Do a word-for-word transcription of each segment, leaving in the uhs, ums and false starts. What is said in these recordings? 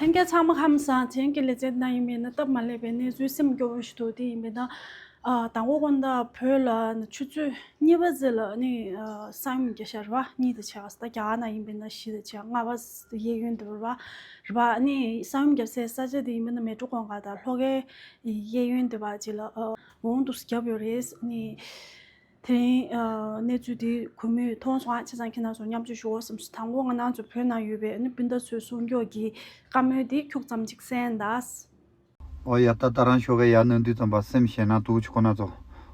ལྷན་རྒྱས་ཚང་མ་ཁམས་བཟང་། དེང་གི་ལེ་ཚན་ནང་ཡིན་པས་ན་སྟབས་མ་ལེགས་པའི་གནས་ཚུལ་སེམས་སྐྱོ་བོ་ཞིག་འདུག་དེ་ཡིན་པས་ན། ཨ། དང་པོ་དགོང་དག་བོད་ལ་ཆུ་ཚོད་གཉིས་པ་ཙམ་ལ་ནི་ཨ། ས་ཡོམ་བརྒྱབ་ཤག་རེད་པ། གཉིས་དང་ཕྱེད་ཀ་ད་རྒྱ་གར་ནང་ཡིན་པས་ན་བཞི་དང་ཕྱེད་ཀ་ལྔ་པ་གཡས་གཡོན་དུ་རེད་པ། རེད་པ། ནི་ས་ཡོམ་བརྒྱབ་སའི་ས་ཆ་དེ་ཡིན་པས་ན་མལ་གྲོ་གུང་དཀར་དང་ལྷོ་ཁའི་གཡས་གཡོན་དུ་བ་ཅིག་ལ་ཨ། འོང་འདུག་བརྒྱབ་ཡོད་རེད། ནི། དེ་རིང་ཨ། གནས་ཚུལ་འདི་གུས་མོས་མཐོང་སོང་། ཨ། བྱས་ཙང་ཁྱེད་རང་ཚོ་མཉམ་སྤྱོད་ཞུ་འོ་བསམ་སོང་། དང་པོ་ང་རང་ཚོ་བོད་ནང་ཡོད་པའི་ཨ་ནི་སྤུན་ཟླ་ཚོའི་སྲུང་སྐྱོབ་ཀྱི་བཀའ་མོལ་འདི་ཁྱུག་ཙམ་ཅིག་གསན་དང་། ཨོ་ཡ། ད་ད་རང་ཞོགས་ཀས་ཡར་ནང་དུས་ཙམ་པ་སེམས་ཞེད་སྣང་སྡུག་ཅིག་ཁོ་ན་ཚོ།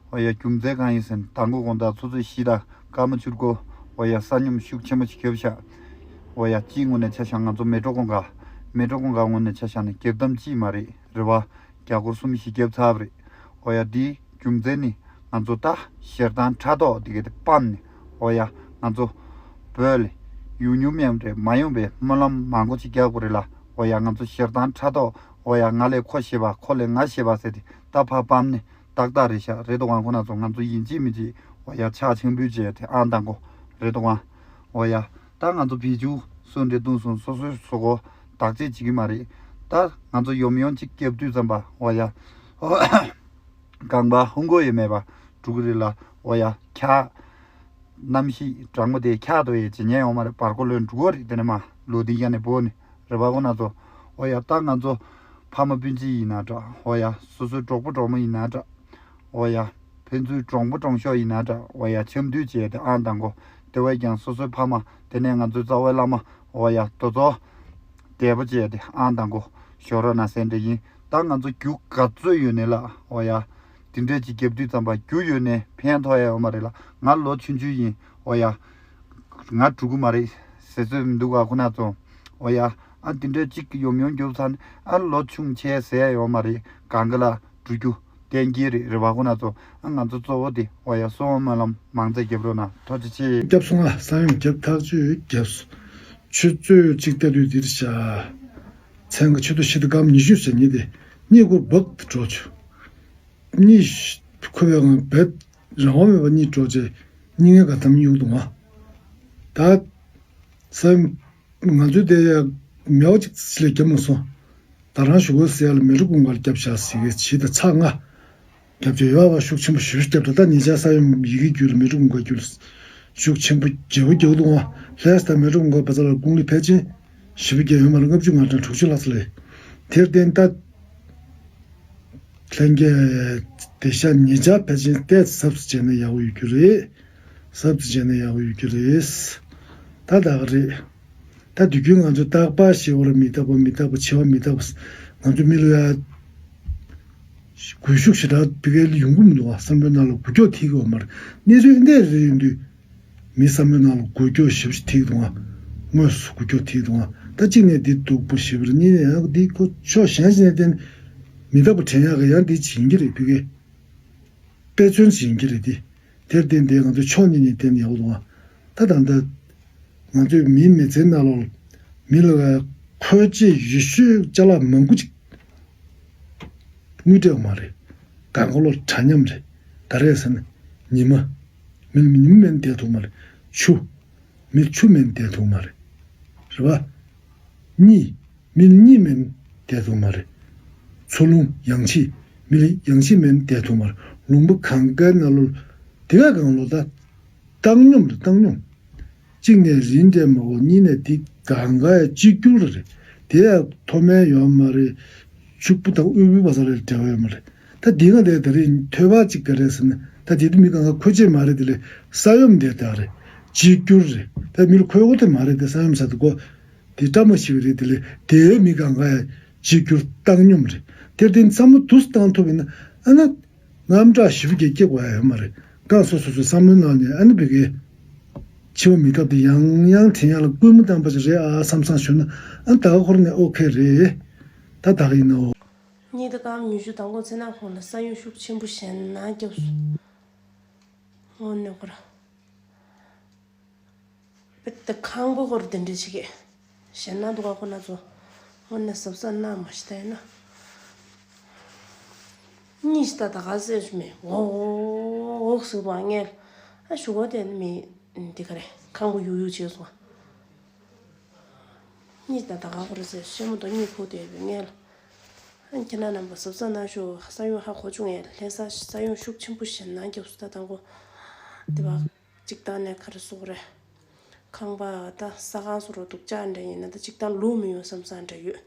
ཨོ་ཡ། རྒྱུ་མཚན་གང་ཡིན་ཟེར་ན་དང་པོ་དགོང་དག་ཆུ་ཚོད་བཞི་དང་སྐར་མ་བཅུ་དགུ། ཨོ་ཡ། ས་ཡོམ་ཤུགས་ཆེན་པོ་ཞིག་བརྒྱབ་ཤག་ཨོ་ཡ། སྤྱིའི་ངོས་ནས་ཆ་བཞག་ང་ཚོ་མལ་གྲོ་གུང་དཀར། མལ་གྲོ་གུང་དཀར་ངོས་ནས་ཆ་བཞག་ན་རྒྱབ་ཐམ་གཅིག་མ་རེད། རེད་པ། རྒྱ་སྒོར་གསུམ་བཞི་བརྒྱབ་ཚར་བ་རེད། ཨོ་ཡ། འདིའི་རྒྱུ་མཚན་ནི་ང་ཚོ་ད་ཞེ་སྡང་ཕྲག་དོག་འདི་ག་དེ་སྤངས་ནས། ཨོ་ཡ། ང་ཚོ་བོད་ལ་ཡོང་མྱོང་མེད་པ་རེད། མ་ཡོང་པའི་སྨོན་ལམ་མང་པོ་ཅིག་རྒྱག་དགོས་རེད་ལ། ཨོ་ཡ། ང་ཚོ་ཞེ་སྡང་ཕྲག་དོག་ཨོ་ཡ། ང་ལས་ཁོ་ཞེད་པ། ཁོ་ལས་ང་ཞེད་པ་ཟེར་ཏེ་ད་ཕར་སྤངས་ནས་ཏག་ཏག་རེད་ཤག་རེད་དོ་གང་ཁོ་ན་ཚོ། ང་ཚོ་ཡིན་གཅིག་མིན་གཅིག་ཨོ་ཡ། ཕྱག་འཆམ་པོ་བྱས་ཏེ་ཨང་དང་པོ་རེད་དོ་གང་། ཨོ་ཡ། ད་ང་ཚོ་བེད་སྤྱོད་སུ་འདྲ་བཏང་སོང་། སོ་སོའི་སོ་གོ་བདག་གཅེས་བྱེད་ཀྱི་མ་རེད། ད་ང་ཚོ་ཡོམ་ཡོམ་ཅིག་བརྒྱབ་དུས་ཙམ་པ་ཨོ་ཡ། རྐང་པ་ཧུང་གོ་ཡས་མེད་པ་འགྲོ་གི་རེད་ལ། ཨོ་ཡ། འཁྱག་གནམ་གཤིས་གྲང་མོ་དེ་འཁྱག་ཏོ་ཡས་བྱེད་ཉན་ཡོང་མ་རེད། བར་སྐོར་ལོན་འགྲོ་གི་རེད། དེ་ནས་མ་ལོ་འདི་ཡ་ནས་བོ་ནི་རེད་པ་ཁོ་ན་ཚོ། ཨོ་ཡ། ད་ང་ཚོ་ཕ་མ་སྤུན་མཆེད་ཡིན་ན་འདྲ། ཨོ་ཡ། སོ་སོའི་གྲོགས་པོ་གྲོགས་མོ་ཡིན་ན་འདྲ། ཨོ་ཡ། ཕན་ཚུན་གྲོང་པོ་གྲོང་ཤོག་ཡིན་ན་འདྲ། ཨོ་ཡ། འཆམ་མཐུན་བྱས་ཏེ་ཨང་དང་པོ། དེ་བས་ཀྱང་སོ་སོའི་ཕ་མ། དེ་ནས་ང་ཚོའི་རྩ་བའི་བླ་མ། ཨོ་ཡ། དེ་ཚོ་བདེ་པོ་བྱས་ཏེ་ཨང་དང་པོ་ཞོག་རོགས་གནང་ཟེར་འདྲ་ཡིན། ད་ང་ཚོ་རྒྱུ་ག་ཚོད་ཡོད་ནས་ལ། ཨོ་ཡ། དེ་འདྲས་ཅིག་བརྒྱབ་དུས་ཙམ་པ་རྒྱུ་ཡོད་ནས་ཕན་ཐོགས་ཡ་ཡོད་མ་རེད་ལ། ང་ལོ་ཆུང་ཆུང་ཡིན། ཨོ་ཡ། ང་འགྲོ་གི་མ་རེད་ཟེར་ཚོད་མི་འདུག་ག་ཁོ་ན་ཚོ། ཨོ་ཡ། ཨ། དེ་འདྲས་ཅིག་ཡོམ་ཡོམ་རྒྱུག་ཚར་ནས་ཨ་ལོ་ཆུང་ཆེ་ཟེར་ཡ་ཡོད་མ་རེད། གང་ག་ལ་འགྲོ་རྒྱུ་གཏན་འཁེལ་རེད། རེད་པ་ཁོ་ན་ཚོ། ཨ། ང་ཚོ་གཙོ་བོ་དེ་ཨོ་ཡ། སོ་སོའི་སྨོན་ལམ་མང་ཙམ་རྒྱབ་རོགས་གནང་། ཐུགས་རྗེ་ཆེ། རྒྱབ་སོང་ང་། ས་ཡོམ་རྒྱབ་ཐག་ཆོད་རྒྱབ་སོང་། ཆུ་ཚོད་གཅིག་ལྟ་དུས་འདིར་བཞག་མཚན་ག་ཆུ་ཚོད་བཞི་དང་སྐར་མ་ཉི་ཤུ་ཟེར་ཉིན་དེ་གཉིད་ཁུག་བག་ཏུ་འགྲོ་བྱུང་། གཉིད་ཁུག་པའི་ངང་བེད་རང་དབང་མེད་པར་གཉིད་འགྲོ་རྗེས་གཉིད་ངན་ག་ཐམ་གཡུག་འདུག་ང་། ད་ས་ཡོམ། ང་ཚོའི་དེ་ཡ་མེའོ་གཅིག་ཅི་ལས་རྒྱབ་མ་སོང་། ད་རང་ཞུ་གོ་ཟེར་ཡ་ལ་མལ་གྲོ་གུང་དཀར་རྒྱབ་བཞག་ཟེར་གི་བྱིས་དང་ཚ་ང་རྒྱབ་ཆེ་ཡོད་པ་ཤུགས་ཆེན་པོ་ཞེ་པོ་རྒྱབ་ད། ད་ཉེ་ཆར་ས་ཡོམ་ཡི་གེ་བརྒྱུད་ལ་མལ་གྲོ་གུང་དཀར་བརྒྱུད་ལ་ཤུགས་ཆེན་པོ་རྒྱབ་རྒྱབ་འདུག་ང་། ལྷས་ད་མལ་གྲོ་གུང་དཀར་པ་ཚ་ལ་ཀུང་ལི་ཕལ་ཆེར་ཞེ་པོ་རྒྱབ་ཡོད་མ་རེད། ལྔ་བཅུ་ང་གྲངས་དྲུག་ཅུ་ལྷག་ཙམ་ལས། དེར་བརྟེན་ད། ལྷན་རྒྱས་དེ་ཤ་ཉེ་ཆར་ཕལ་ཆེར་ཏོག་ཙམ་གཟབ་གཟབ་བྱས་ན་ཡག་པོ་ཡོད་རྒྱུ་རེད། གཟབ་གཟབ་བྱས་ན་ཡག་པོ་ཡོད་རྒྱུ་རེད། ད་ད་ག་རེད། ད་དུས་རྒྱུན་ང་ཚོ་རྟག་པར་ཞེ་བོ་ལ་མི་རྟག་པ་མི་རྟག་པ་བྱེད་པ་མི་རྟག་པ། ང་ཚོ་མི་ལ་ཡ་སྒུལ་ཤུགས་ཞེ་དྲག་བི་གའི་ལ་ཡོང་གི་མི་འདུག་བ། བསམ་བློའི་ནང་ལ་འགུལ་སྐྱོད་ཐེབས་ཀྱི་ཡོད་མ་རེད། གནས་ཚུལ་འདི་འདྲ་རེ་ཡོང་དུས། མི་བསམ་བློའི་ནང་ལ་འགུལ་སྐྱོད་ཞེ་པོ་ཅིག་ཐེབས་འདུག་ང་། དངོས་སུ་འགུལ་སྐྱོད་ཐེབས་འདུག་ང་། ད་གཅིག་ནས་འདི་སྡུག་པོ་ཞེ་པོ་རེད། གཉིས་ནས་ཡང་འདི་ཁོ་ཕྱོགས་གཞན་ཞིག་ནས་བལྟས་ན་མི་རྟག་པ་དྲན་ཡག་གི་ཡང་འདི་བྱེད་ཀྱི་རེད། བི་གའི་དཔེ་མཚོན་བྱེད་ཀྱི་རེད་དེ། དེར་བརྟེན་ཏེ་ང་ཚོས་ཕྱོགས་གཉིས་ནས་བལྟས་ན་ཡག་པོ་འདུག་ང་། ད་ད་ལྟ་ང་ཚོས་མིའི་མི་ཚེའི་ནང་ལོགས་མི་ལ་འཁོས་བྱེད་ཡེ་ཤུའི་ཅ་ལག་མང་པོ་ཅིག་དངུལ་སྤྲད་པ་མ་རེད། གང་ག་ལོ་འདྲ་མཉམ་རེད། ག་རེ་ཟེར་ན་ཉི་མ། མི་ལ་ཉི་མ་མེད་ན་བསྡད་ཐུབ་མ་རེད། ཆུ། མི་ལ་ཆུ་མེད་ན་བསྡད་ཐུབ་མ་རེད། རེད་པ། གཉིད། མི་ལ་གཉིད་མེད་ན་བསྡད་ཐུབ་མ་རེད། འཚོ་རླུང་ཡང་ལྕི། མི་ལ་ཡང་ལྕི་མེད་ན་བསྡད་ཐུབ་མ་རེད། ལུང་པ་གང་གའི་ནང་ལོགས་དེ་ག་གང་ལོགས་ད་བཏང་སྙོམས་རེད། བཏང་སྙོམས། གཅིག་ནས་རིན་སྤྲད་མ་དགོས། གཉིས་ནས་དེ་གང་ག་ཡ་གཅིག་གྱུར་རེད། དེ་ཡ་མཐོ་དམན་ཡོད་མ་རེད། ཕྱུག་པོ་དང་དབུལ་པོའི་བར་ལ་འབྲེལ་བ་ཡོད་མ་རེད། ད་དེ་ག་ལས་ད་རེས་ཐོས་པ་གཅིག་ག་རེད་ཟེར་ན། ད་དེ་དུས་མི་གང་ག་འཁོས་བྱེད་མ་རེད། དེ་ལས་ས་ཡོམ་དེ་ད་རེད། གཅིག་གྱུར་རེད། ད་མི་ལ་འཁོས་དགོས་དེ་མ་རེད། དེ་ས་ཡོམ་ཟེར་དུས་གོ་དེ་བཀྲ་མ་ཤིས་པ་རེད། དེ་ལས་དེའི་མི་གང་ག་ཡ་གཅིག་གྱུར་བཏང་སྙོམས་རེད། དེར་བརྟེན་བསམ་བློ་དུས་སུ་བཏང་ཐུབ་ཡིན་ན་ཨ་ན། དངངས་སྐྲག་ཞེ་པོ་ཅིག་སྐྱེ་དགོས་ཡ་ཡོད་མ་རེད། གང་སོ་སོ་སོའི་བསམ་བློའི་ནང་ནས་ཨ་ནི་བི་གའི་འཆི་བ་མི་རྟག་པ་དེ་ཡང་ཡང་དྲན་ཡག་ལ་སྐུལ་མ་བཏང་པ་ཞིག་རེད་ཨ་བསམ་བསམ་ཞུ་ན། ཨ་ནི་ད་ག་ཁོ་རང་ནས་ཨོ་ཁེ་རེད། ད་ད་ག་ཡིན་ནའོ། གཉིས་དང་སྐར་མ་ཉི་ཤུ་དང་པོ་ཚེ་ན་ཁོང་ལ་ས་ཡོམ་ཤུགས་ཆེན་པོ་ཞེ་ན་བརྒྱབ་སོང་། དངོས་གནས་ཁོ་ར། དཔེ་དེ་ཁང་པ་སྐོར་དེ་འདྲ་ཞིག་གི་ཞེད་སྣང་འདུག་ག་ཁོ་ན་ཚོ། དངོས་གནས་གཟབ་གཟབ་གནང་མ་ཤི་ད་ཡིན་ན། གཉིས་ཤི་ད་ད་ག་ཟེར་ཞུ་མེད། འོག་འོག་འོག་ཟེར་བ་ངས་ཨ་ཞུ་གོ་དེ་མི་འདི་ག་རེ་ཁང་པ་གཡུག་གཡུག་བྱས་སོང་། གཉིད་ད་ད་ག་གོ་རེད་ཟེར། ཤེས་མོ་དང་གཉིད་ཁུག་བསྡད་ཡོད་པའི་ངས་ལ། ཨ་ཁྱེད་རྣམ་པ་གཟབ་གཟབ་གནང་ཤོག་ས་ཡོམ་ཧ་གོ་བྱུང་ངས་ལྷན་ས་ས་ཡོམ་ཤུགས་ཆེན་པོ་ཞིག་ནང་རྒྱབ་སུ་ད་དང་གོ། དེ་བ་གཅིག་ཐང་ནས་ག་རེ་བཟོ་གི་རེད། ཁང་པ་ད་ས་ཁང་བཟོ་རོགས་སྡུག་ཅག་འདྲ་ཡིན་ན་ད་གཅིག་ཐང་ལུག་མི་ཡོང་བསམ་བསམ་འདྲ་ཡོད།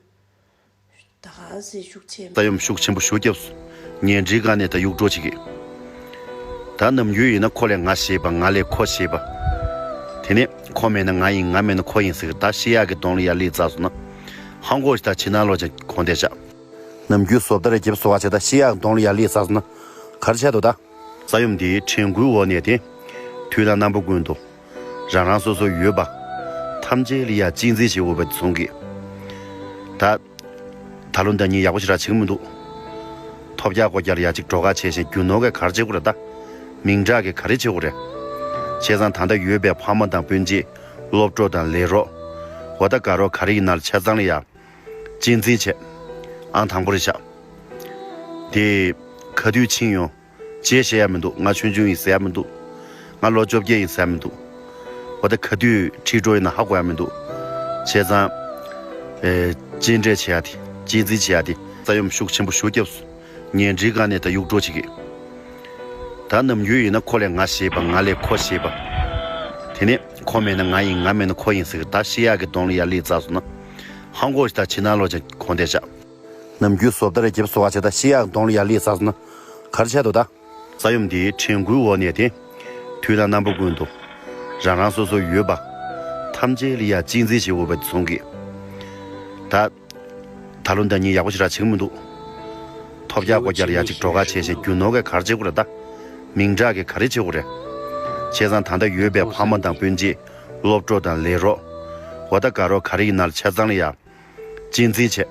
ད་ག་ཟེ་ཤུགས་ཆེ། ས་ཡོམ་ཤུགས་ཆེན་པོ་ཞུ་རྒྱབ་སོང་། ཉལ་ཁྲིའི་སྒང་ནས་ད་གཡུག་འགྲོ་བྱེད་ཀྱི། ད་ནམ་རྒྱུན་ཡིན་ན་ཁོ་ལས་ང་ཞེད་པ། ང་ལས་ཁོ་ཞེད་པ། དེ་ནས་ཁོ་མེད་ན་ང་ཡིན། ང་མེད་ན་ཁོ་ཡིན་ཟེར་གི། ད་ཤི་ཡག་གི་གདོང་ལ་ཡར་སླེབས་ཚར་སོང་ན། ཧང་གོ་ཞིག་ད་ཕྱི་ནང་ལོག་ཅིག་གོང་དེ་བཞག་ནམ་རྒྱུན་བཟོ་ལྟར་རྒྱབ་སོ་བ་བྱས། ད་ཤི་ཡག་གི་གདོང་ལ་ཡར་སླེབས་ཚར་སོང་ན་ག་རེ་བྱས་འདུག་ད། ས་ཡོམ་འདིའི་དྲན་སྐུལ་འོག་ནས་དེ་དུས་དང་རྣམ་པ་ཀུན་ཏུ། རང་རང་སོ་སོ་ཡོད་པ་ཐམས་ཅད་ལ་ཡ་གཅེས་འཛིན་བྱེད་དགོས་པ་དེ་མཚོན་གི། ད་ད་ལོ་ཟླ་ཉིན་ཡག་པོ་ཞེ་དྲག་བྱེད་ཀྱི་མི་འདུག་ཐོབ་རྒྱག་གོ་རྒྱག་ལ་ཡ་གཅིག་འགྲོ་ཁ་བྱས་ཤིང་རྒྱུ་ནོར་གས་ག་རེ་བྱེད་དགོས་རེད། ད་མིང་གྲགས་གས་ག་རེ་བྱེད་དགོས་རེད། བྱས་ཙང་ད་ལྟ་ཡོད་པའི་ཕ་མ་དང་སྤུན་མཆེད། སློབ་གྲོགས་དང་ལས་རོགས། འོ་ད་དགའ་རོགས་ག་རེ་ཡིན་ན་ལ་ཆ་ཚང་ལ་ཡ་གཅེས་འཛིན་བྱས། ཨང་དང་པོ་རེད་ཤག་དེ་ག་དུས་ཕྱིན་ཡོང་། ཅེས་བཤད་ཡ་མི་འདུག་ང་ཆུང་ཆུང་ཡིན་ཟེར་ཡ་མི་འདུག་ང་ལོ་བཅོ་བརྒྱད་ཡིན་ཟེར་ཡ་མི་འདུག་འོ་ད་ག་དུས་ཁྲིད་འགྲོ་ཡིན་ན་ཧ་གོ་ཡ་མི་འདུག་བྱས་ཙང་། ཨེ། གཅེས་སྤྲས་བྱེད་ཡ་དེ། གཅེས་འཛིན་བྱེད་ཡ་དེ། ས་ཡོམ་ཤུགས་ཆེན་པོ་ཞུ་རྒྱབ་སོང་། ཉལ་ཁྲིའི་སྒང་ནས་ད་གཡུག་འགྲོ་བྱེད་ཀྱི། ད་ནམ་རྒྱུན་ཡིན་ན་ཁོ་ལས་ང་ཞེད་པ། ང་ལས་ཁོ་ཞེད་པ། དེ་ནས་ཁོ་མེད་ན་ང་ཡིན། ང་མེད་ན་ཁོ་ཡིན་ཟེར་གི། ད་ཤི་ཡག་གི་གདོང་ལ་ཡར་སླེབས་ཚར་སོང་ན། ཧང་གོ་ཞིག་ད་ཕྱི་ནང་ལོག་ཅིག་གོང་དེ་བཞག་ནམ་རྒྱུན་བཟོ་ལྟར་རྒྱབ་སོ་བ་བྱས། ད་ཤི་ཡག་གདོང་ལ་ཡར་སླེབས་ཚར་སོང་ན་ག་རེ་བྱས་འདུག་ད། ས་ཡོམ་འདིའི་དྲན་སྐུལ་འོག་ནས་དེ། དུས་དང་རྣམ་པ་ཀུན་ཏུ། རང་རང་སོ་སོ་ཡོད་པ། ཐམས་ཅད་ལ་ཡ་གཅེས་འཛིན་བྱེད་དགོས་པ་དེ་མཚོན་གི། ད། ད་ལོ་ཟླ་ཉིན་ཡག་པོ་ཞེ་དྲག་བྱེད་ཀྱི་མི་འདུག་ཐོབ་རྒྱག་གོ་རྒྱག་ལ་ཡ་གཅིག་འགྲོ་ཁ་བྱས་ཤིང་རྒྱུ་ནོར་གས་ག་རེ་བྱེད་དགོས་རེད། ད། མིང་གྲགས་གས་ག་རེ་བྱེད་དགོས་རེད། བྱས་ཙང་ད་ལྟ་ཡོད་པའི་ཕ་མ་དང་སྤུན་མཆེད། སློབ་གྲོགས་དང་ལས་རོགས། འོ་ད་དགའ་རོགས་ག་རེ་ཡིན་ན་ལ་ཆ་ཚང་ལ་ཡ། གཅེས་འཛིན་བྱས།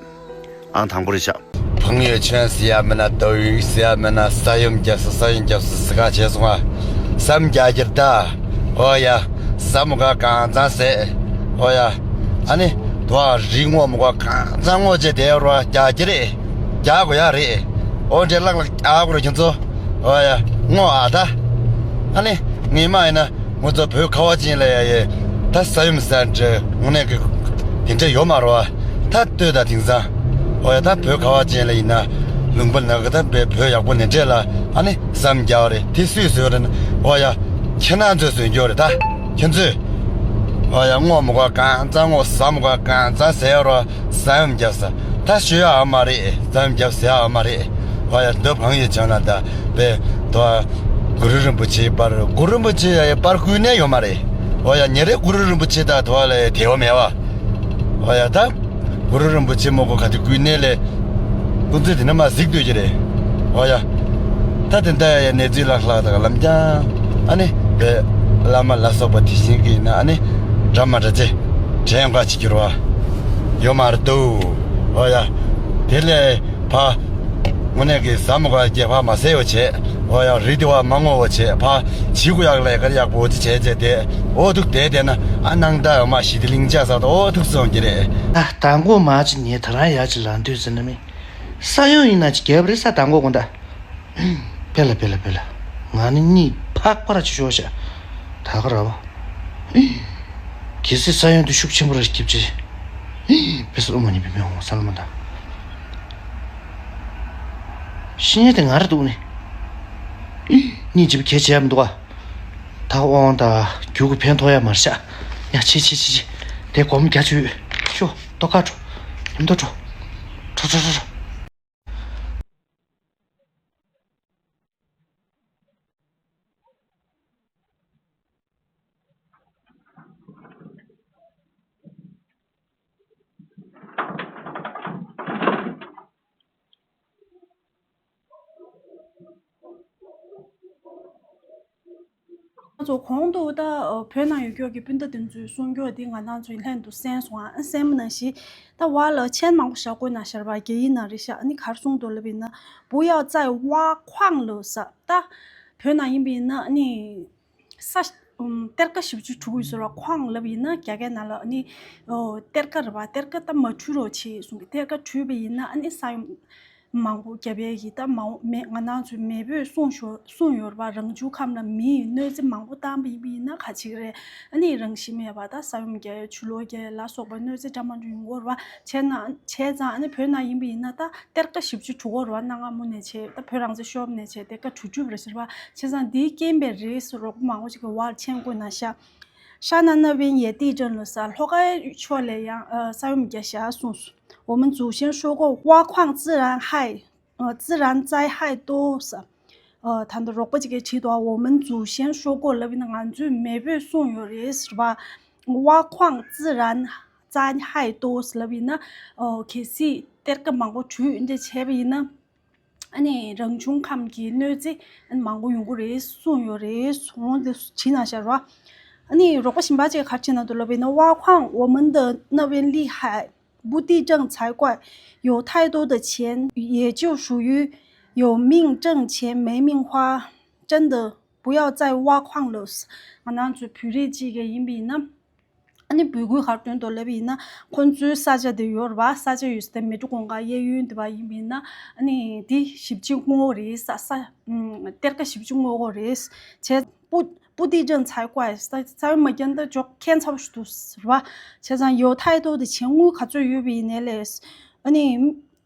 ཨང་དང་པོ་རེད་ཤག་བང་ཡོད་ཆོན་ཟེར་ཡ་མིན་ན། རྡོ་ཡིག་ཟེར་ཡ་མིན་ན། ས་ཡོམ་རྒྱབ་སོང་། ས་ཡོམ་རྒྱབ་སོང་ཟེར་ཁ་བྱས་སོང་ང་། བསམ་རྒྱ་ཁྱེར་ད། ཨོ་ཡ། ཟ་མོ་ག་གང་ཚང་ཟས། ཨོ་ཡ། ཨ་ནི། དུ་བ་རི་སྔོ་མོ་ག་གང་ཚང་སྔོ་བྱས་དེ་རོ་རྒྱ་ཁྱེར་རེད། རྒྱ་གོ་ཡ་རེད། ཨོ་འདྲེ་ལག་ལག་རྒྱ་གོ་རེད་ཁྱོད་ཚོ། ཨོ་ཡ། སྔོ་ཨ་ད། ཨ་ནི། ངས་མ་ཡིན་ན། ང་ཚོ་བོད་ཁ་བ་ཅན་ལ་ཡ་ཡེ། ད་ས་ཡོམ་ཟེར་འདྲ་དངོས་གནས་ཀྱི་དེ་འདྲ་ཡོད་མ་རེད་བ། ད་ལྟོས་ད་དེང་སང་། ཨོ་ཡ། ད་བོད་ཁ་བ་ཅན་ལ་ཡིན་ན་ལུང་པ་ནང་གི་ད་བོད་བོད་ཡག་པོ་ནི་འདྲ་ལ་ཨ་ནི་བསམ་རྒྱག་རེད། དེ་སུས་བཟོས་རེད་ན། ཨོ་ཡ། ཁྱེད་རང་ཚོས་བཟོས་རྒྱུ་རེད་ད། ཁྱེད་ཚོས། ཨོ་ཡ། སྔོ་མོ་ག་གང་ཚང་སྔོ། ཟ་མོ་ག་གང་ཚང་ཟས་རོ། ས་ཡོམ་རྒྱབ་ས། ད་ཞུ་ཡ་ཨ་མ་རེད། ས་ཡོམ་རྒྱབ་ཟེར་ཡ་ཨ་མ་རེད། ཨོ་ཡ། འདི་བང་ཡོད་ཆོན་ལ་ད་པའི་དོ། གུ་རུ་རིན་པོ་ཆེའི་པར། གུ་རུ་རིན་པོ་ཆེ་ཡ་ཡི་པར་བརྐུས་ནས་ཡོད་མ་རེད། ཨོ་ཡ། ཉེ་རེ་གུ་རུ་རིན་པོ་ཆེ་ད་དོ་ལ་དེ་བ་མེད་བ། ཨོ་ཡ། ད་གུ་རུ་རིན་པོ་ཆེ་མོ་གོ་ག་དེ་བརྐུས་ནས་ལས། སྐུ་ཚེ་དེ་ནས་མ་གཟིགས་འདོད་ཀྱི་རེད། ཨོ་ཡ། ད་དེ་འདྲ་ཡ་ཡ་གནས་ཚུལ་ལྷག་ལྷག་དང་ལམ་རྐྱང་། ཨ་ནི་པའི་བླ་མ་ལ་སོགས་པ་དེ་བཞིན་གྱི་ན་ཨ་ནི་འདྲ་མ་འདྲ་ཅེ་དྲན་ག་ཅིག་གྱུར་བ་ཡོད་མ་རེད་འདུག་ཨོ་ཡ། དེ་ལས་ཕ། དངོས་གནས་ཀྱི་ཟ་མོ་ག་རྒྱལ་ཕ་མ་ཟེར་བ་བྱས། ཨོ་ཡ། རི་དེ་བ་མ་ངོ་བ་བྱས། ཕ་བྱི་གུ་ཡག་ལས་ཀར་ཡག་པོ་ཅི་བྱས་བྱས་ཏེ། ཨོ་ཐུག་དེ་དེ་ན་ཨ་ནང་ད་མ་ཤི་དེ་ལིང་ཅག་ས་ད་ཨོ་ཐུག་སོང་གི་རེད། ཨ་དང་གོ་མ་ཅི་ཉེ་ད་རང་ཡ་ཅི་ལ་འདུས་ཟེར་ན་མི། ས་ཡོམ་ཡིན་ན་ཅི་རྒྱབ་རེད་ས་དང་གོ་གོ་འདའ། པེ་ལ་པེ་ལ་པེ་ལ། ང་ནི་གཉིད་ཕག་པ་ར་ཅི་ཤོག་ཤ། ད་ག་ར་བ། གལ་སྲིད་ས་ཡོམ་དུ་ཤུགས་ཆེན་པོ་ར་སྐྱིབ་ཅི། པེ་སི་ཨོ་མ་ནི་པི་མེ་ཧོང་ས་ལ་མ་ད། ཤི་ཉེ་དེ་ང་ར་འདུག་ནི། གཉིད་ཅིབ་གལ་ཆེ་ཡ་མི་འདུག་ཨ། ད་དབང་ད་རྒྱུ་གུ་ཕན་ཐོགས་ཡ་མར་ཤ། ཡ་ཆེ་ཆེ་ཆེ་ཆེ། དེ་སྒོམ་རྒྱ་ཆུ་ཡོད། ཤོ། ཏོ་ཀ་འགྲོ། ཉམས་ཏོ་འགྲོ། འགྲོ་འགྲོ་འགྲོ་འགྲོ། ང་ཚོ་གོང་དུ་ད་བོད་ནང་ཡོད་རྒྱུ་གི་སྤུན་ཟླ་དེ་ཚོས་གསུང་རྒྱུ་དེ་ང་རང་ཚོའི་ལྷན་དུ་གསན་སོང་ཨ། གསན་མི་ནང་བཞིན་ད་བ་ལ་ཆེན་མང་པོ་བཞག་དགོས་ན་ཤར་བ་རྒྱ་ཡིག་ནང་རེད་ཤག་ཨ་ནི་གར་གསུང་དུ་ལབ་ཡིན་ན། 不要再挖矿了ས། ད་བོད་ནང་ཡིན་པ་ཡིན་ན་ཨ་ནི། ས་ཨུམ། གཏེར་ཁ་བཞི་བཅུ་དྲུག་ཡོད་ཟེར་བ་ཁོང་ལབ་ཡིན་ན་རྒྱ་སྐད་ནང་ལ་ཨ་ནི། ཨོ། གཏེར་ཁ་རེད་བ། གཏེར་ཁ་ད་མ་འཁྲུལ་རོགས་བྱེད་གསུང་གི། གཏེར་ཁ་འཁྲུལ་བ་ཡིན་ན་ཨ་ནི་ས་ཡོམ་ མང་པོ་བརྒྱབ་ཡས་ཀྱི་ད་མ་འོངས་མེ་ང་རང་ཚོའི་མེས་པོས་གསུངས་ཞོར་གསུངས་ཡོད་རེད་པ། རང་བྱུང་ཁམས་ལ་མི་ཡིས་གནོད་འཚེ་མང་པོ་བཏང་པ་ཡིན་པ་ཡིན་ན་ག་ཅིག་རེད། ཨ་ནི་རང་ཤི་མེད་པ་ད་ས་ཡོམ་བརྒྱབ་ཆུ་ལོག་བརྒྱབ་ལ་སོགས་པ་གནོད་འཚེ་འདྲ་མི་འདྲ་ཡོང་གི་ཡོད་རེད་པ། བྱས་ན་བྱས་ཙང་ཨ་ནི་བོད་ནང་ཡིན་པ་ཡིན་ན་ད་གཏེར་ཁ་བཞི་བཅུ་དྲུག་ཡོད་རེད་པ། གནའ་སྔ་མོ་ནས་བྱས་ད་བོད་རང་བཙན་ཤོར་བ་ནས་བྱས་གཏེར་ཁ་དྲུག་ཅུ་རེད་ཟེར་བ། བྱས་ཙང་འདིའི་རྐྱེན་པས་རེད་ཟེར་རོགས་པ་མང་པོ་ཅིག་གིས་བར་མཆན་བཀོད་གནང་ཤག 山南那边也地震了 ཟེར། ལྷོ་ཁའི་ཕྱོགས་ལ་ཡང་ཨ་ས་ཡོམ་བརྒྱབ་ཤག་གསུངས་སོང་། 我们祖先说过，挖矿自然害 ཨ་自然灾害多 ཟེར། ཨ་ད་ལྟ་རོགས་པ་ཅིག་གིས་བྲིས་འདུག 我们祖先说过 ལབ་ཡིན་ན་ང་ཚོའི་མེས་པོས་གསུངས་ཡོད་རེད་ཟེར་བ། 挖矿自然灾害多 ཟེར་ལབ་ཡིན་ན། ཨོ་གལ་སྲིད་གཏེར་ཁ་མང་པོ་བྲུས་འདི་བྱས་པ་ཡིན་ན། ཨ་ནི་རང་བྱུང་ཁམས་ཀྱི་གནོད་འཚེ་ཨ་ནི་མང་པོ་ཡོང་གི་རེད་གསུངས་ཡོད་རེད། འོང་དེ་བྲིས་གནང་ཤག་ར། ཨ་ནི་རོགས་པ་གཞན་པ་ཅིག་ག་རེ་བྲིས་གནང་འདུག་ལབ་ཡིན་ན། 挖矿我们的那边厉害，不地震才怪，有太多的钱也就属于有命挣钱没命花，真的不要再挖矿了。 ང་རང་ཚོ་བོད་རིགས་ཅིག་གི་ཡིན་པ་ཡིན་ན། ཨ་ནི་འབོད་སྐུལ་ག་རེ་བཏོན་འདུག་ལབ་པ་ཡིན་ན། ཁོང་ཚོའི་ས་ཆ་དེ་ཡོད་རེད་པ། ས་ཆ་ཡོད་ས་དེ་མལ་གྲོ་གུང་དཀར་གཡས་གཡོན་དེ་པ་ཡིན་པ་ཡིན་ན། ཨ་ནི་དེ་ཞིབ་ཅིང་བསྔོག་རེད་ས་ས་ཨམ་གཏེར་ཁ་ཞིབ་ཅིང་བསྔོག་རེད། བྱས་不不地震才怪། ས་ས་ཡོམ་མ་བརྒྱབ་ན་ད་ཅོག་ཁྱད་མཚར་པོ་ཞིག་འདུག་རེད་པ། བྱས་ཙང་有太多的钱དངུལ་ག་ཚོད་ཡོད་པ་ཡིན་ནའི་ལས། ཨ་ནི་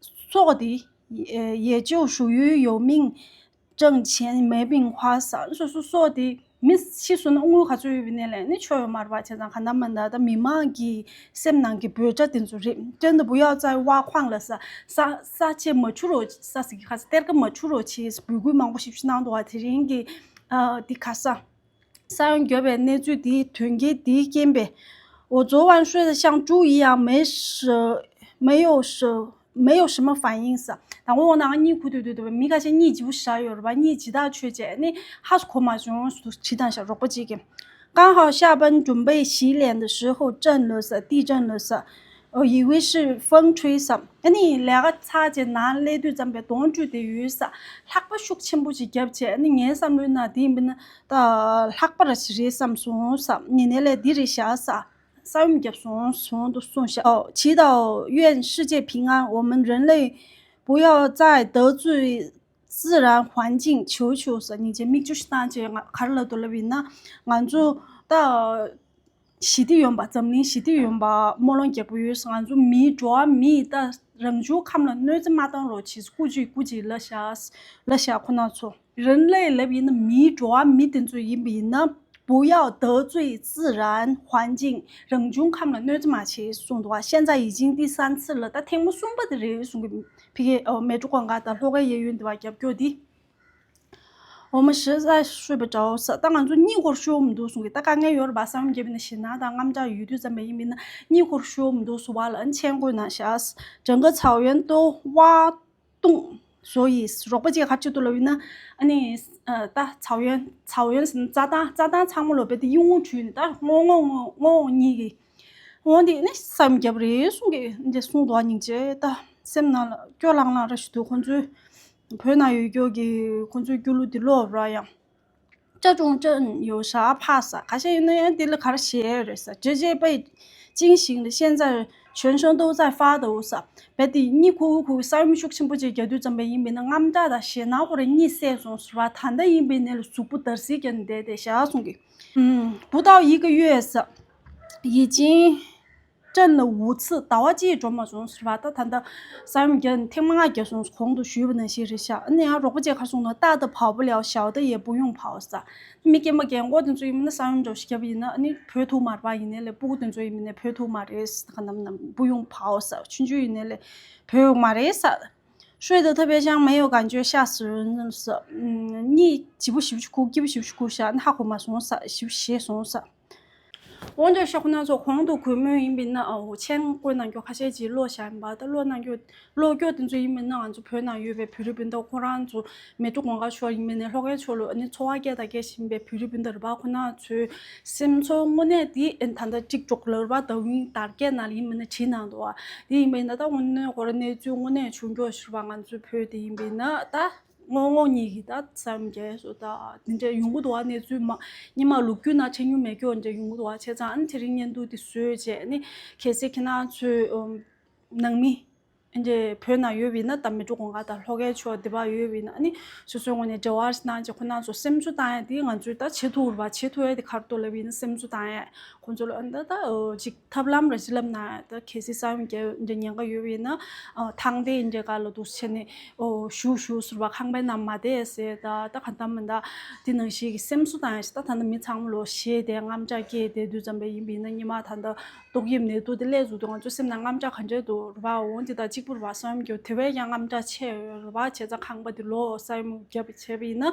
སྲོག་དེ་也就属于有命 挣钱没命花 ཟེར། སོ་སོ་སོ་དེ་མི་ཤི་སོང་ན་དངུལ་ག་ཚོད་ཡོད་པ་ཡིན་ནའི་ལས་ནི་ཆོ་ཡོད་མ་རེད་པ། བྱས་ཙང་ག་ན་མ་ན་ད་མི་མང་གི་སེམས་ནང་གི་འབོད་སྒྲ་དེ་ཚོ་རེད། 真的不要再挖矿了 ཟེར། ས་ས་ཆ་མ་འཕྱུར་རོགས། ས་ཟིག་གི་ཁ་ས་གཏེར་ཁ་མ་འཕྱུར་རོགས་བྱས། འབོད་སྐུལ་མང་པོ་ཞིག་ཞིག་གནང་འདུག་བ། དེ་རིང་གི་ཨ་འདི་ག་ས། ས་ཡོམ་བརྒྱབ་པའི་གནས་ཚུལ་དེའི་དོན་རྐྱེན་དེའི་རྐྱེན་པས། 我昨晚睡得像猪一样，没什没有什没有什么反应 ཟེར། དང་པོ་འོ་ན་ང་གཉིད་ཁུག་དུས་དུས་དུས་མི་ཁ་ཤས་གཉིད་ལྗིད་པོ་ཞེ་དྲག་ཡོད་རེད་པ། གཉིད་ཇི་ལྟར་ཆོད་བྱས་ནི་ཧ་གོ་མ་བྱུང་ཟེར་དུ་བྲིས་བཏང་ཤག་རོགས་པ་གཅིག་གིས། 刚好下班准备洗脸的时候，震了色，地震了色，我以为是风吹 ཟེར། ཨ་ནི་ལས་ཀ་ཚར་རྗེས་ནང་སླེབས་དུས་ཙམ་པའི་གདོང་བཀྲུས་ཏེ་ཡོད་ས། ལྷགས་པ་ཤུགས་ཆེན་པོ་ཞིག་བརྒྱབ་བྱས། ཨ་ནི་ངའི་བསམ་བློའི་ནང་དེ་ཡིན་པ་ན་ད་ལྷགས་པ་ར་ཞིག་རེད་བསམ་སོང་ས། ཡིན་ནའི་ལས་འདི་རེད་ཤག་ས། ས་ཡོམ་བརྒྱབ་སོང་སོང་དུ་གསུངས་ཤག་ཨོ། 祈祷愿世界平安，我们人类不要再得罪自然环境，求求 ཟེར། སྙིང་རྗེ། མིག་ཆུ་ཞིག་བཏང་བྱས་ང་ག་རེ་ལབ་འདུག་ལབ་ཡིན་ན། ང་ཚོ་ད་ཞི་བདེ་ཡོང་པ། འཛམ་གླིང་ཞི་བདེ་ཡོང་པ་སྨོན་ལམ་རྒྱག་གི་ཡོད། ང་ཚོ་མིའི་འགྲོ་བ་མིས་ད་རང་བྱུང་ཁམས་ལ་གནོད་འཚེ་མ་བཏང་རོགས་བྱེད། སྐུ་མཁྱེན་སྐུ་མཁྱེན་ལབ་ཤག་ལབ་ཤག་ཁོ་ན་ཚོ། 人类 ལབ་ཡིན་ན་མིའི་འགྲོ་བ་མི་དེ་ཚོ་ཡིན་པ་ཡིན་ན། 不要得罪自然环境，རང་བྱུང་ཁམས་ལ་གནོད་འཚེ་མ་བྱེད་གསུངས་འདུག་བ། 现在已经第三次了，ད་ཐེངས་མ་གསུམ་པ་དེ་རེད་གསུང་གི། ཕ་གི་ཨོ་མལ་གྲོ་གུང་དཀར་དང་ལྷོ་ཁའི་གཡས་གཡོན་དེ་པ་རྒྱབ་སྐྱོར་དེ། 我们实在睡不着 ཟེར། ད་ང་ཚོ་གཉིད་ཁུག་ཤོར་མི་འདུག་གསུང་གི། ད་དཀའ་ངལ་ཡོད་རེད་པ། ས་ཡོམ་བརྒྱབ་པ་ཡིན་ན་ཞེད་སྣང་དང་དངངས་སྐྲག་ཡོད་དུས་ཙམ་པ་ཡིན་པ་ཡིན་ན་གཉིད་ཁུག་ཤོར་མི་འདུག་ཟེར་བ་ལ་ཨ་ནི་མཆན་བཀོད་གནང་ཤག 整个草原都挖洞，所以 རོགས་པ་ཅིག་ག་རེ་བྲིས་འདུག་ལབ་ཡིན་ན། ཨ་ནི་ཨ་ད་草原། 草原 ཟེར་ན་རྩྭ་ཐང་། རྩྭ་ཐང་ཚང་མ་ལོ་རྦད་དེ་གཡུ་སྔོ་བྲུས་ནས་ད་སྔོ་སྔོ་སྔོ་སྔོ་གཉིས་ཀྱི། འོ་འདི་ནི་ས་ཡོམ་བརྒྱབ་རེད་གསུང་གི། འདི་གསུང་འདུག་སྙིང་རྗེ། ད་སེམས་ནང་ལ་སྐྱོ་ལང་ལང་ར་ཞིག་འདུག་ཁོང་ཚོའི་བོད་ནང་ཡོད་རྒྱུ་གི་ཁོང་ཚོའི་སྐྱོ་གླུ་འདི་ཀློག་ར་ཡང་། 这种震有啥怕啥？ ཁ་ཤས་ཡིན་ན་ཡང་འདི་ལ་ག་རེ་ཞེད་རེད་ས། 直接被惊醒了，现在全身都在发抖 ས། རྦད་དེ་གཉིད་ཁུག་ཁུག་ས་ཡོམ་ཤུགས་ཆེན་པོ་ཅིག་རྒྱག་དུས་ཙམ་པ་ཡིན་པ་ཡིན་ན་དངངས་སྐྲག་དང་ཞེད་སྣང་ཁོ་རང་གཉིད་སད་སོང་ཟེར་བ། ད་ལྟ་ཡིན་པ་ཡིན་ན་ལ་གཟུགས་པོ་འདར་སིག་བརྒྱབ་ནས་བསྡད་བསྡད་ཤག་གསུང་གི། 嗯，不到一个月 ས། 已经 震了五次，ཟླ་བ་གཅིག་འགྲོ་མ་སོང་ཟེར་བ། ད་ད་ལྟ་ས་ཡོམ་བརྒྱབ་ནས་ཐེངས་མ་ལྔ་བརྒྱབ་སོང་གོང་དུ་ཞུས་པ་ནང་བཞིན་རེད་ཤག་ཨ་ནི་ཡང་རོགས་པ་ཅིག་ག་རེ་གསུངས་འདུག 大的跑不了，小的也不用跑 ས། མི་རྒན་པ་རྒན་གོག་དེ་ཚོ་ཡིན་ན་ས་ཡོམ་འགྲོ་ཞིག་བརྒྱབ་ཡིན་ན་ཨ་ནི་བོད་ཐུག་མ་རེད་པ། ཡིན་ནའི་ལས་སྤུ་གུ་དེ་ཚོ་ཡིན་ནའི་བོད་ཐུག་མ་རེད་ས། ག་ནམ་ནམ་不用跑 ས། ཆུང་ཆུང་ཡིན་ནའི་ལས་བོད་ཡོང་མ་རེད་ས། 睡得特别香，没有感觉，吓死人 ས། གཉིད་ལྗིད་པོ་ཞེ་པོ་ཅིག་ཁུག་སྐྱིད་པོ་ཞེ་པོ་ཅིག་ཁུག་ཤག་ཨ་ནི་ཧ་གོ་མ་སོང་ས། ཞེ་པོ་ཞེད་སོང་ས། འོན་ཀྱང་ཤོག་ཁོ་ན་ཚོ་གོང་དུ་གུས་མོས་ཡིན་པ་ཡིན་ན་ཨོ་མཆན་བཀོད་གནང་རྒྱུ་ཁ་ཤས་ཅིག་ཀློག་བཞག་ཡིན་པ། ད་ཀློག་གནང་རྒྱུ་ཀློག་རྒྱུ་དེ་ཚོ་ཡིན་པ་ཡིན་ན་ང་ཚོ་བོད་ནང་ཡོད་པའི་བོད་རིགས་སྤུན་ཟླ་ཁོ་རང་ཚོ་མལ་གྲོ་གུང་དཀར་ཕྱོགས་ཡིན་པ་ཡིན་ན་ལྷོ་ཁའི་ཕྱོགས་ལ་ཨ་ནི་འཚོ་བ་སྐྱེལ་དང་སྐྱེལ་བཞིན་པའི་བོད་རིགས་སྤུན་ཟླ་རེད་པ། ཁོ་ན་ཚོའི་སེམས་ཚོར་དངོས་གནས་དེ་ཨ་ནི་ད་ལྟ་གཅིག་ཀྱོག་ལབ་རེད་པ། ད་ཡིན་དར་རྒྱས་ནང་ལ་ཡིན་པ་ཡིན་ན་བྲིས་གནང་འདུག་པ། དེ་ཡིན་པ་ཡིན་ན་ད་དངོས་གནས་ཁོ་རང་གནས་ཚུལ་དངོས་གནས་བྱུང་རྒྱུ་ཞིག་རེད་པ། ང་ཚོའི་བོད་དེ་ཡིན་པ་ཡིན་ན་ད། སྔོན་མ་གཉིས་ཀྱི་ད་ས་ཡོམ་རྒྱག་སོ་ད་དེ་འདྲ་ཡོང་གི་འདུག་པ། གནས་ཚུལ་མ་སྔོན་མ་ལོ་རྒྱུས་ནང་འཆད་མྱོང་མེད་ཀྱོག་འདྲ་ཡོང་གི་འདུག་པ། བྱས་ཙང་ཨ་ནི་དེ་རིང་བརྙན་ཐུང་འདི་བཟོས་བྱས་ནི་གལ་སྲིད་ཁྱེད་རང་ཚོའི་ཨམ་ནང་མི་ འདི་བོད་ནང་ཡོད་པ་ཡིན་ན་ད་མལ་གྲོ་གུང་དཀར་དང་ལྷོ་ཁའི་ཕྱོགས་འདི་པར་ཡོད་པ་ཡིན་ན་ཨ་ནི་སོ་སོའི་ངོས་ནས་འབྲེལ་བ་གནང་བྱས་ཁོ་རང་ཚོ་སེམས་གསོ་བཏང་ཡ་དེ་ང་ཚོས་ད་བྱེད་ཐུབ་རེད་པ། བྱེད་ཐུབ་ཡ་དེ་ག་རེ་འདུག་ལབ་པ་ཡིན་ན་སེམས་གསོ་བཏང་ཡ་ཁོང་ཚོ་ལ་ཨ་ནི་ད་ད་ཅིག་ཐབས་ལམ་རེ་ཅིག་ལབ་ན་ད་གལ་སྲིད་ས་ཡོམ་བརྒྱབ་འདྲ་ཉེན་ཁ་ཡོད་པ་ཡིན་ན་ཨ་ཐང་སྟེང་འདྲ་ག་ལ་འདུག་བྱས་ནས་ཨོ་བཞུགས་བཞུགས་ཟེར་བ་ཁང་པའི་ནང་མ་བསྡད་ཟེར། ད་ད་གང་ལྟར་མིན་ད་དེ་ནང་བཞིན་གྱི་སེམས་གསོ་བཏང་ཡ་ཞིག་ད་ད་ལྟ་མི་ཚང་མ་ལོ་ཞེད་དེ་དངངས་སྐྲག་སྐྱེས་དེ་དུས་ཙམ་པ་ཡིན་པ་ཡིན་ན་སྔོན་མ་ད་ལྟ་ཏོག་དབྱིབས་ནད་དུག་དེ་སླེབས་ཚར་དུས་ང་ཚོ་སེམས་ནང་དངངས་སྐྲག་ག་འདྲ་འདུག་རེད་པ། འོ་འདི་ད་གཅིག་པུ་རེད་པ། ས་ཡོམ་བརྒྱབ་དེ་བས་ཀྱང་དངངས་སྐྲག་ཆེ་ཡོད་རེད་པ། བྱས་ཙང་ཁང་པ་དེ་ལོག་ས་ཡོམ་བརྒྱབ་བྱས་པ་ཡིན་ན་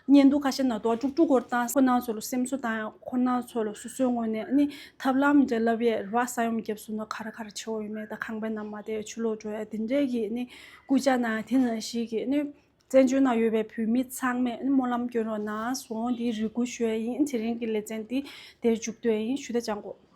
བརྙན་ཐུང་ཁ་ཤས་ནང་དུ་དཀྲུག་དཀྲུག་སྐོར་བཏང་། ཁོ་རང་ཚོ་ལ་སེམས་གསོ་བཏང་ཡ་ཁོ་རང་ཚོ་ལ་སོ་སོའི་ངོས་ནས་ཨ་ནི་ཐབས་ལམ་འདྲ་ལབ་ཡས་རེད་པ། ས་ཡོམ་བརྒྱབ་སོང་ན་ག་རེ་ག་རེ་བྱེད་དགོས་ཡོད་མེད། ད་ཁང་པའི་ནང་མ་བསྡད་ཕྱི་ལོགས་འགྲོ་ཡ་དེ་འདྲས་ཀྱི་ཨ་ནི་སྐུལ་ལྕག་གནང་ཡ་དེ་ནང་བཞིན་གྱི་ཨ་ནི་བཙན་བྱོལ་ནང་ཡོད་པའི་བོད་མི་ཚང་མས་ཨ་ནི་སྨོན་ལམ་སྐྱོན་རོགས་གནང་། འོ་འདི་རེ་སྐུལ་ཞུ་ཡ་ཡིན། དེ་རིང་གི་ལེ་ཚན་འདི་དེར་མཇུག་བསྡུ་ཡ་ཡིན། ཞུ་དེ་ཅང་གོ།